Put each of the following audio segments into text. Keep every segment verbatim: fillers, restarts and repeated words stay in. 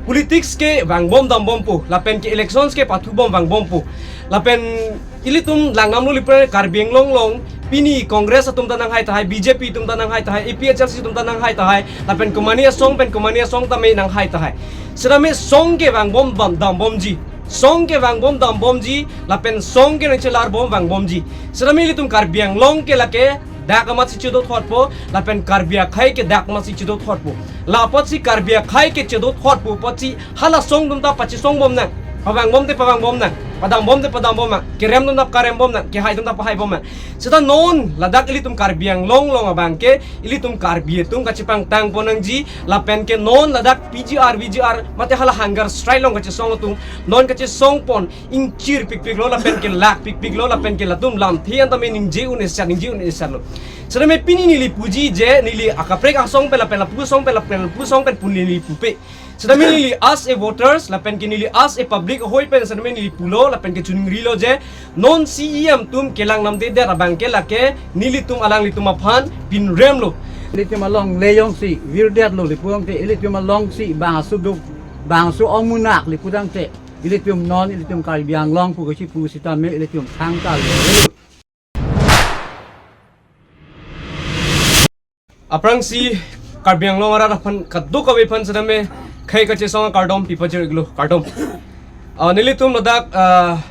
Politics ke vangbom dambompo, lapen ke elections ke pathubom vangbompo. Lapen ilitum langdamlo lipre Karbi Anglong along, pini Congress atum ta nanghai tahai, B J P atum ta nanghai tahai, A P H L C atum ta nanghai tahai, lapen komane asong pen komane asong tame nanghai tahai. Setame song ke vangbom dam, dambomji. Song ke vangbom dambomji, lapen song ke nangchelarbom vangbomji. Setame ilitum Karbi Anglong ke lake dak amatsi chedothotpo, lapen Karbi akhei ke dak amatsi chedothotpo. La apotsi Karbi akhei ke chedothotpo apotsi hala song atum ta pachesongbom nang. Pavangbom te pavangbom nang. Padambom te padambom nang. Kerem atum ta karembom nang. Kehai atum ta pahaibom nang. Seta non ladak ilitum Karbi Anglong along abang ke ilitum Karbi atum kachepangtangpon nangji, lapen ke non ladak P G R, V G R, mate hala hunger strike along kachesong atum, non kachesongpon, ingchir pikpiklo, lapen ke lak pikpiklo, lapen ke latum lamthe an tame ningje un-e sat, ningje un-e satlo. Setame pini neli puji je, neli akaprek asong pen lapen lapu asong pen lapen lapu asong pen pu neli pupe. Setame neli as a voters, lapen ke neli as a public ahoi pen setame neli pulo, lapen ke chuningrilo je, non C E M atum kelang namdedet abang ke lake nelitum alanglitum aphan pinremlo. Ilitum alongle jongsi virdetlo le pu tangte, ilitum alongsi bangso duk, bangso ongmunak le pu tangte, ilitum non, ilitum Karbi Anglong pu kesi pu sitame ilitum thangta lo. Aphrangsi Karbi Anglong arat aphan kadokave aphan setame khei kachesong akardom pipajir-iklo, kardom. Ah, nelitum ladak, ah,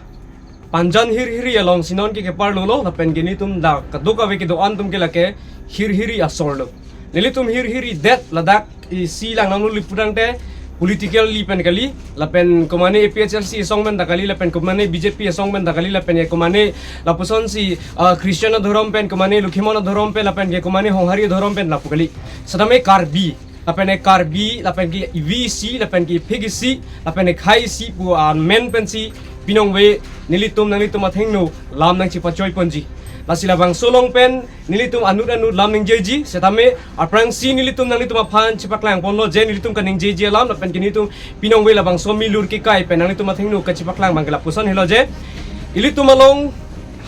Panjan hirhiri alongsi non ke keparlolo, lapen ke nelitum dak kadokave kedo-an atum ke lake hirhiri asorlo. Nelitum hirhiridet ladak isi langdamlo le pu tangte political li pen kali, lapen komane A P H L C asong pen ta kali, lapen komane B J P asong pen ta kali, lapen ke komane lapusonsi, ah, Christian adhorom pen, komane Lokhimon adhorom pen, lapen ke komane Honghari adhorom pen lapu kali. Setame Karbi, lapen ke Karbi, lapen ke ivi isi, lapen ke iphik isi, lapen ke khei isi pu amen pensi pinongve nelitum nanglitum athengno lam nangchepachoiponji. Lasi labangso along pen nelitum anut anut lam ningjeji, setame aphrangsi nelitum nanglitum aphan chepaklangponlo je nelitum kaningjeji alam, lapen ke nelitum pinongve labangso milur kekai pen nanglitum athengno kachepaklang abang ke lapuson helo je, ilitum along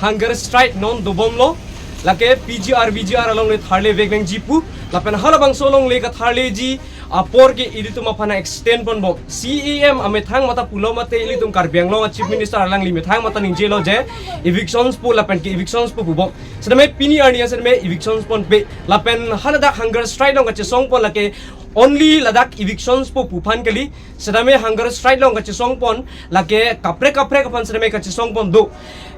hunger strike non dobomlo, lake P G R V G R alongle tharle vek nangji pu, lapen halabangso alongle katharleji apor ke ilitum aphan extend ponbom. C E M amethang mata pulo mate ilitum Karbi Anglong a Chief Minister alangli methang mata ningjelo je evictions po lapen ke evictions po pubom. Setame pini arni setame evictions ponpe. Lapen haladak hunger strike along kachesongpon lake only ladak evictions po pu aphan kali. Setame hunger strike along kachesongpon lake kaprek kaprek aphan setame kachesongpon do.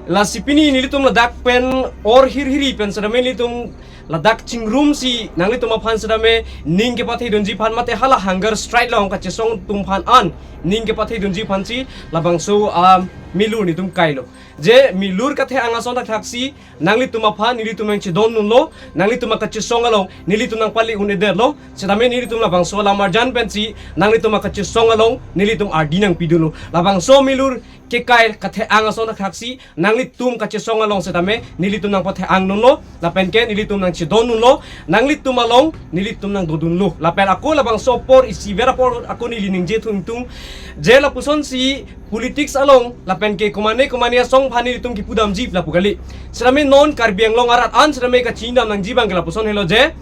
Lasi pini nelitum ladak pen or hirhiri pen setame nelitum ladak chingrumsi nanglitum aphan setame ning kepathedunji aphan mate hala hunger strike along kachesong atum aphan an ning kepathedunji aphansi labangso, ah, milur nelitum kailo. Je milur kathe-ang ason thakthaksi nanglitum aphan nelitum nangchedondunlo, nanglitum akachesong along nelitum nangpale un-edetlo, setame nelitum labangso alam arjan pensi nanglitum akachesong along nelitum ardi nangpidunlo. Labangso milur kekai kathe-ang ason thakthaksi nanglitum kachesong along setame nelitum nangpathe-angdunlo, lapen ke nelitum nangchedondunlo, nanglitum along nelitum nangdodunlo. Lapen ako labangso apor isiver apor ako neli ningje thungthung je lapusonsi politics along lapen ke komane komane asong aphan nelitum kipudamji lapu kali. Setame non Karbi Anglong arat an setame kachinidam nangji abang ke lapuson helo je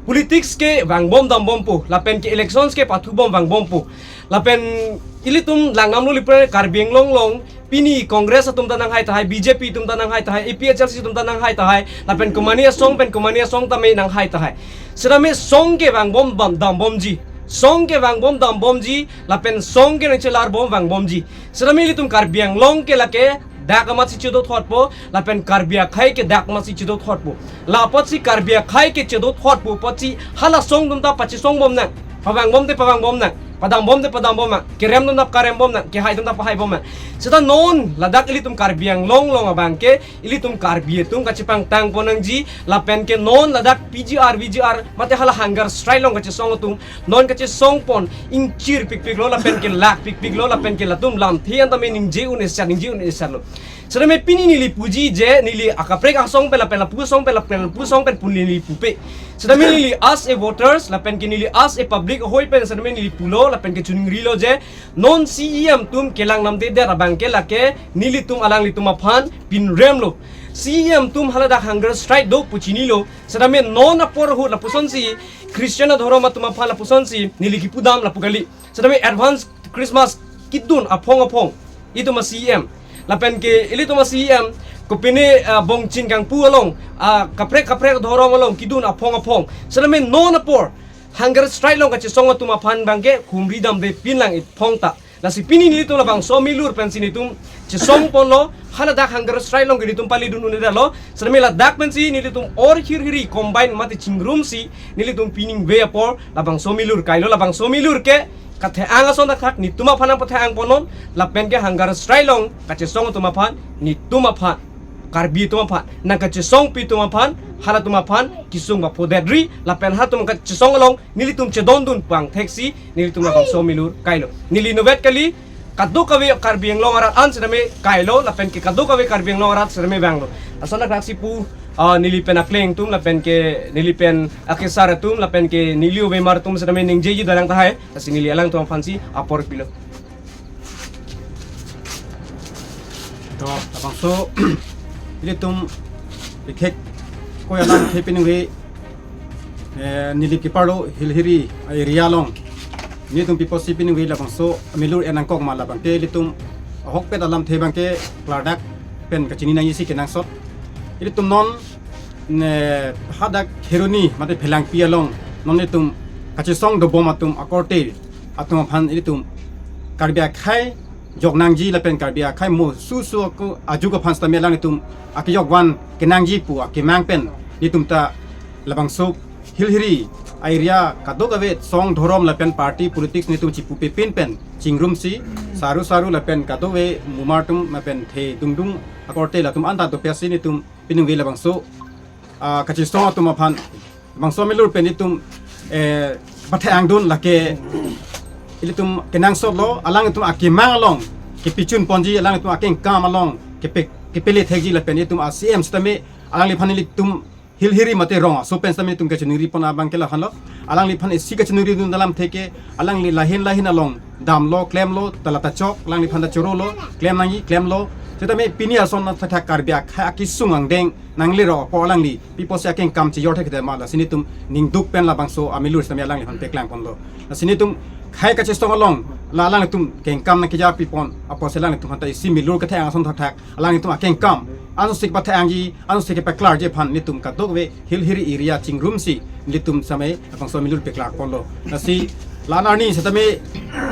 politics ke vangbom dambompo, lapen ke elections ke pathubom vangbompo. Lapen ilitum langdamlo lipre Karbi Anglong along pini Congress atum ta nanghai tahai, B J P atum ta nanghai tahai, A P H L C atum ta nanghai tahai, lapen komane asong pen komane asong tame nanghai tahai. Setame song ke vangbom bam dambomji, song ke vangbom dambomji, lapen song ke nangchelarbom vangbomji. Setame ilitum Karbi Anglong ke lake dak amatsi chedothotpo, lapen Karbi akhei ke dak amatsi chedothotpo. La apotsi Karbi akhei ke chedothotpo apotsi hala song atum ta pachesongbom nang. Pavangbom te pavangbom nang. Padambom te padambom nang. Kerem atum ta karembom nang. Kehai atum ta pahaibom nang. Seta non ladak ilitum Karbi Anglong along abang ke ilitum Karbi atum kachepangtangpon nangji, lapen ke non ladak P G R, V G R, mate hala hunger strike along kachesong atum, non kachesongpon, ingchir pikpiklo, lapen ke lak pikpiklo, lapen ke latum lamthe an tame ningje un-e sat, ningje un-e satlo. Setame pini neli puji je, neli akaprek asong pen lapen lapu asong pen lapen lapu asong pen pu neli pupe. Setame neli as a voters, lapen ke neli as a public ahoi pen setame neli pulo, lapen ke chuningrilo je, non C E M atum kelang namdedet abang ke lake nelitum alanglitum aphan pinremlo. C E M atum haladak hunger strike do pu chinilo. Setame non apor ahut lapusonsi Christian adhorom atum aphan lapusonsi neli kipudam lapu kali. Setame advance Christmas kedun aphong aphong itum a-C E M, lapen ke ilitum a-C E M kopine, ah, bongchin kangpu along, ah, kaprek kaprek dhorom along kedun aphong aphong. Setame non apor hunger strike along kachesong atum aphan abangke humri damde pinlang iphong ta. Lasi pini nelitum labangso amilur pensi nelitum chesong ponlo, haladak hunger strike along nelitum pali dun un-edetlo. Setame ladak pensi nelitum or Hilhiri combine mate chingrumsi nelitum piningve apor labangso amilur kailo. Labangso amilur ke kathe-ang ason thakthak nelitum aphan nangpathe-ang ponnon, lapen ke hunger strike along kachesong atum aphan, nelitum aphan, Karbi atum aphan, nangkachesongpi atum aphan, halatum aphan kesung papodet ri, lapen halatum kachesong along nelitum chedondun pangtheksi nelitum labangso amilur kailo. Neli inutvet kali, kadokave Karbi Anglong arat an setame kailo, lapen ke kadokave Karbi Anglong arat setame vanglo. Ason thakthak si pu, ah, neli pen akleng atum, lapen ke neli pen akesar atum, lapen ke neli ovemar atum setame ningjeji dalang tahai, lasi neli alangtum aphansi apor pilo. To, labangso ilitum bikhek ko alamthe piningve, eh, Nilip keparlo Hilhiri area along nelitum pi apotsi piningve labangso amilur en nangkok ma labangke ilitum ahokpet alamthe abangke klardak pen kachini nangjisi kenangsot. Ilitum non ne hadak Kheroni mate Phelangpi along non ilitum kachesong dobom atum akorte atum aphan ilitum Karbi akhei jok nangji lapen Karbi akhei mo susu ako ajuk aphan setame alanglitum akejok van kenangji pu akemang pen nelitum ta labangso Hilhiri area kadokave song dhorom lapen party politics nelitum chipupe pin pen chingrumsi saru saru lapen kadokave mumar atum lapen the dungdung akorte latum anta dopesi nelitum piningve labangso, ah, kachesong atum aphan labangso amilur pen itum, eh, pathe-angdun lake ilitum kenangsotlo, alanglitum akemang along kepachun ponji, alanglitum akengkam along kepe, kepele thekji lapen itum a-C E M setame alangliphan ilitum Hilhiri mate rong aso pen setame itum kachiningri pon abangke lahenlo. Alangliphan isi kachiningridun alamthe ke alangli lahin lahin along damlo, klemlo, ta la ta chok, alangliphan ta chorolo, klem nangji, klemlo. Setame pini ason thakthak Karbi akhei akesung angdeng nanglero apot alangli pi apotsi akengkam chejor thekthedet ma, lasi nelitum ningduk pen labangso amilur setame alangliphan peklang ponlo. Lasi nelitum khei kachesong along la alanglitum kengkam nangkeja pi pon apotsi alanglitum aphanta isi milur kethe-ang ason thakthak alanglitum akengkam ansosik pathe-angji, ansosik kepaklarji aphan nelitum kadokave Hilhiri area chingrumsi nelitum setame labangso amilur peklar ponlo. Lasi la-an arni setame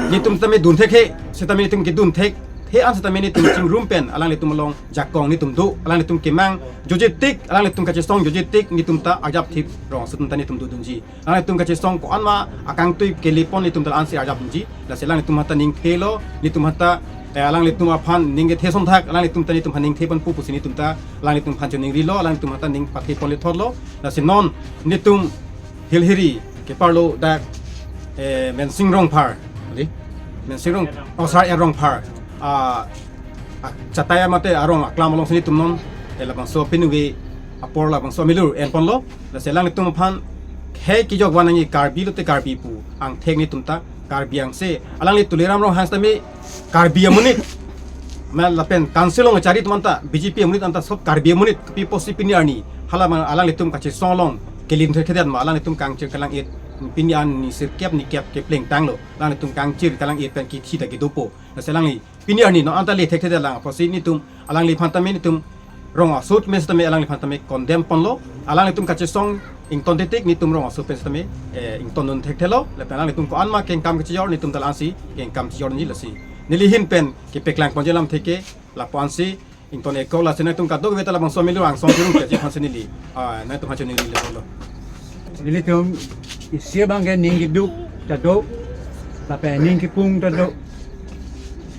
nelitum setame dun thekthe, setame nelitum kedun thekthe an setame nelitum chingrum pen alanglitum along jakong nelitum do, alanglitum kemang jojetik, alanglitum kachesong jojetik nelitum ta arjap thip rong aso atum ta nelitum dodunji. Alanglitum kachesong ko-an ma akangtui kele pon nelitum ta la-ansi arjapji. Lasi alanglitum aphanta ningthelo, nelitum aphanta, eh, alanglitum aphan ning kethe ason thak alanglitum ta nelitum aphan ningthe ponpo pusi nelitum ta alanglitum aphan chiningrilo, alanglitum aphanta ning pathe ponle thotlo. Lasi non nelitum Hilhiri keparlo dak, eh, Mensing Rongphar, di? Mensing Rong, oh, Sar Er Rongphar, ah, ah, Chataya mate arong aklam alongsi nelitum non, eh, labangso piningve apor labangso amilur en ponlo. Lasi alanglitum aphan khei kejok van nangji, Karbi lote Karbi pu angthek nelitum ta Karbi angse. Alangli Tuliram Ronghang setame Karbi amonit. Ma lapen council along chari atum anta B J P amonit anta sob Karbi amonit, pi apotsi pini arni hala ma alanglitum kachesong along kelin thekthe ma alanglitum kangchir kalang-it pini arni sirkep nikep kepleng tanglo. Alanglitum kangchir kalang-it pen kithi ta kedopo. Lasi alangli pini arni non anta le thekthe lang apotsi nelitum alangliphan tame nelitum rong aso pen setame alangliphan tame condemn ponlo. Alanglitum kachesong ington titik nelitum rong aso pen setame, eh, ingtondun thekthelo. Lapen alanglitum ko-an ma kengkam kachejor nelitum ta la-ansi kengkam chejorji, lasi neli ahin pen kepeklang ponji alamthe ke lapu-ansi ington-iklo. Lasi nangtum kadokave ta labangso amilur angsong kirum keji aphansi neli, ah, nangtum aphan chiningrilo. Nelitum isi abangke ning keduk ta do, lapen ning kepung ta do.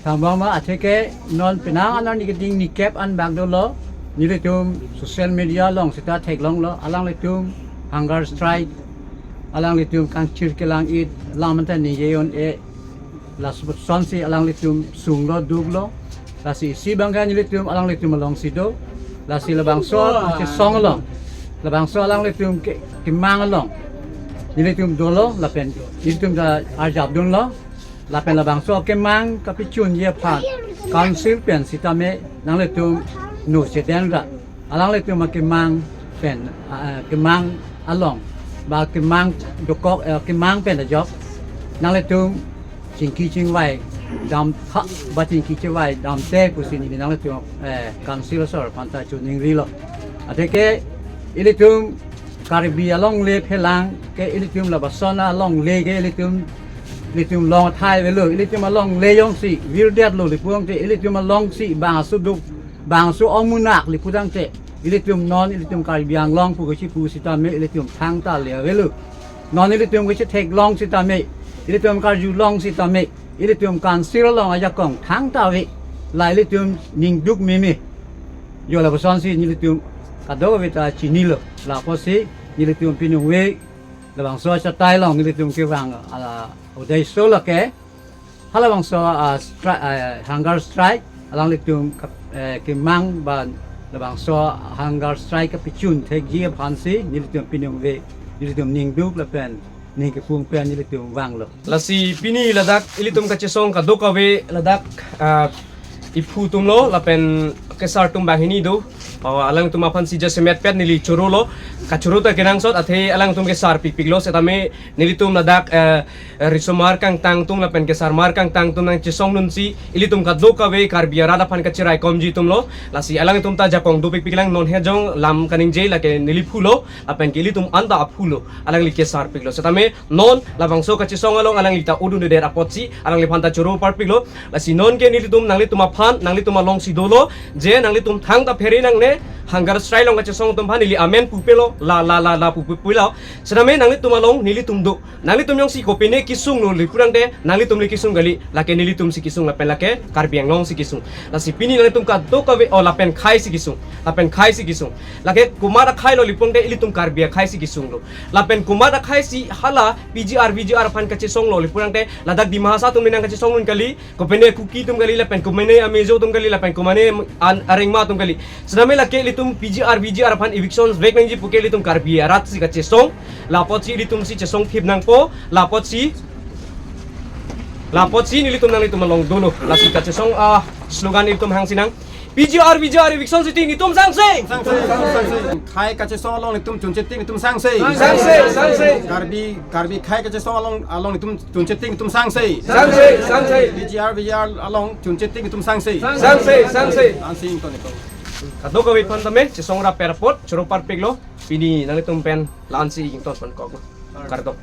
Thangbang ma atheke non penang an arni keding nikep an bak dolo. Nelitum social media along seta theklonglo, alanglitum hunger strike, alanglitum kangchir kalang-it, alam anta ningje un-e, lasonsi alanglitum sunglo duklo. Lasi isi abangke nelitum alanglitum alongsi do. Lasi labangso kachesong along, labangso alanglitum ke, kemang along nelitum dolo, lapen nelitum ta arjapdunlo. Lapen labangso kemang kapachunji aphan council pen setame nanglitum no chedeng ra, alanglitum akemang pen, ah, kemang along, ba kemang dokok, eh, kemang pen ajok nanglitum chingki chingvai damtha ba chingki chingvai damthe pusi neli nanglitum, eh, council asor aphanta choningrilo. Athe ke ilitum Karbi alongle phelang ke ilitum lapuson alongle ke ilitum, ilitum long thai avelo, ilitum alongle jongsi virdetlo le pulote ilitum alongsi bang aso duk, bang aso ongmunak le putangte ilitum non ilitum Karbi Anglong pu kesi pu sitame ilitum thangta le avelo. Non ilitum kesi theklong sitame, ilitum karjulong sitame, ilitum council along ajakong thangta ave. La ilitum ningduk meme. Jo lapusonsi nelitum kadokave ta chinilo. Lapusi nelitum piningve labangso achatai along nelitum kevang, ah, uddesho lake halabangso, ah, stri-, ah, hunger strike alanglitum kap-, eh, kemang ba labangso hunger strike kapachun thekji aphansi nelitum piningve, nelitum ningduk lapen ning kepung pen nelitum vanglo. Lasi pini ladak ilitum kachesong kadokave ladak, ah, iphu atumlo lapen kesar atum banghini do. Oh, alangtum aphansi jasemet pen neli chorolo. Kachoro ta kenangsot athe alangtum kesar pikpiklo setame nelitum ladak, eh, risomar kangtang atum lapen kesarmar kangtang atum nangchesong dunsi ilitum kadokave Karbi arat aphan kachiraikomji atumlo. Lasi alangtum ta jakong dopikpiklang non hejong lam kaningje lake neli phulo lapen ke ilitum anta aphulo alangli kesar piklo. Setame non labangso kachesong along alangli ta odundedet apotsi alangliphan ta choro parpiklo. Lasi non ke nelitum nanglitum aphan nanglitum alongsi dolo je nanglitum thangta phere nangne hunger strike along kachesong atum aphan neli amen pupelo la la la la pu pu pulo. Setame nanglitum along nelitum do. Nanglitum jongsi kopine kesunglo le putangte nanglitum le kesung kali, lake nelitumsi kesung lapen lake Karbi Anglongsi kesung. Lasi pini nanglitum kadokave, oh, lapen khaisi kesung. Lapen khaisi kesung. Lake komat akhailo le putangte ilitum Karbi akhaisi kesunglo. Lapen komat akhaisi hala P G R V G R aphan kachesonglo le putangte ladak Dima Hasao atum le nangkachesong un kali, kopine Kuki atum kali, lapen kopine Mizo atum kali, lapen kopine an arengma atum kali. Setame lake ilitum P G R V G R aphan eviction vek nangji puke ilitum Karbi aratsi kachesong. Lapotsi ilitumsi chesong thip nangpo. Lapotsi, lapotsi nelitum nanglitum along dolo. Lasi kachesong, ah, slogan ilitum hangsi nang. P G R V G R eviction sitting netum sangse. Sangse, sangse, sangse. Khai kachesong along netum chunche tik netum sangse. Sangse, sangse. Karbi, Karbi khai kachesong along, along netum chunche tik netum sangse. Sangse, sangse. P G R V G R along chunche tik netum sangse. Sangse, sangse. Ansi ington ito. Kadokave aphan tame chesong rap perpot choro parpiklo. Pini nanglitum pen la-ansi ington pon kok. Kardom.